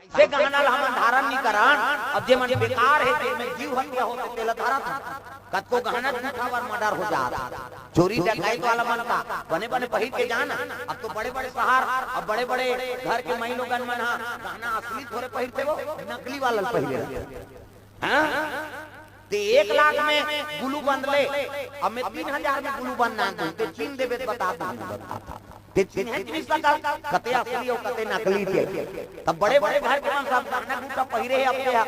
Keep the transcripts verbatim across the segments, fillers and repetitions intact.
अइसे गहना ला हमन धारण नइ करन। अब जेमन बेकार हे, जेमन जीव हत्या होथे, तेला धरत हन। कतको गहना जूठा बर मर्डर हो जात। चोरी डकैत वाला मन का बने बने पहिर के जाना। अब तो बड़े बड़े शहर, अब बड़े बड़े घर के माई लोगन मन ह गहना असली थोरे पहिरथे, वो नकली वाला ल पहिरे रहिथे। हाँ? ते एक लाख में ग्लू बंद ले, अब मैं तीन हजार में ग्लू बंद ना दूं, ते चीन देबे त बता दूं। ते चिन्हे चिन्हे सकल, कते असली अउ कते नकली ते। तब बड़े बड़े घर के मन सब गहना गुट्ठा पहिरे हे, अब ते ह, ओ,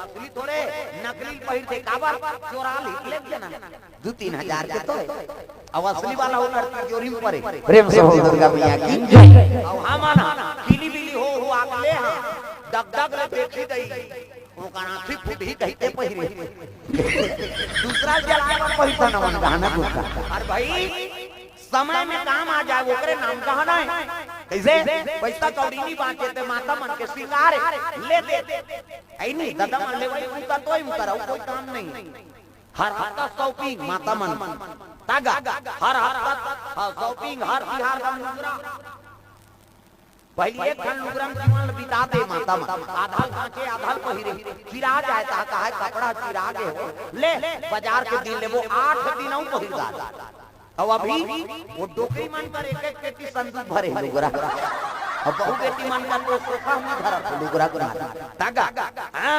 असली थोरे, नकली पहिरथे, काबर? चोरा ले, ले के ना। दू तीन हजार के तो हे। अब असली वाला ओकर तिजोरी में परे। प्रेम से बोल दुर्गा मैया की। अब हमन ह, किली बिली हो, हो आगले ह, डग डग ले देखी दई। ओकर आँखी फूटही कहिके पहिरे। दूसरा जलाए बर पहिरथन हमन गहना गुट्ठा। अरे भाई, समय में काम आ जाए, ओकरे नाम गहना हे। कइसे? पइसा कौड़ी नइ बाँचे, ते माता मन के सिंगार हे, ले दे। अइ नहीं, ददा मन ले वही उनका तो ही उनका रहो, कोई काम नहीं। हर हफ्ता shopping माता मन। तागा, हर हफ्ता, हाँ, shopping, हर तिहार का लुगरा। पहिली एक ठन लुगरा म जीवन ल बिता दे माता मन। आधा ल बाँचे, आधा ल पहिरे। चिरा जाए ता कहे कपड़ा चिरा गे हो। ले, बाजार के दिन लेबो, आठ दिन अउ पहिर डाल। अउ अभी वो डोकरी मन कर एक एक पेटी संदूक भरे हे लुगरा। अब बहू बेटी मन कर तो सोफा म धरत हे लुगरा गुना। तागा, हाँ?